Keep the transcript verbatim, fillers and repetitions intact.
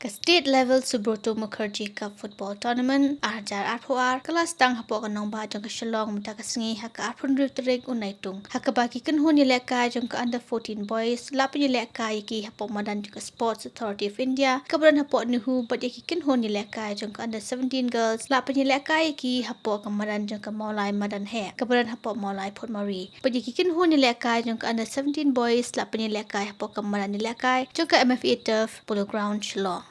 Ka State Level Subroto Mukherjee Cup Football Tournament ar hajar arphew ar ka la sdang hapoh ka nongbah jong ka Shillong mynta ka sngi ha ka arphew hynriew tarik u Naitung, ha kaba ki kynhun ïalehkai jong ka Under fourteen Boys la pynïalehkai ïa ki hapoh madan jong ka Sports Authority of India kaba don hapoh NEHU, bad ïa ki kynhun ïalehkai jong ka Under seventeen Girls la pynïalehkai ïa ki hapoh ka madan jong ka Mawlai Madan Heh kaba don hapoh Mawlai Photmarie. Bad ïa ki kynhun ïalehkai jong ka Under seventeen Boys la pynïalehkai hapoh ka madan ïalehkai jong ka M F A Turf, Polo Ground, Shillong.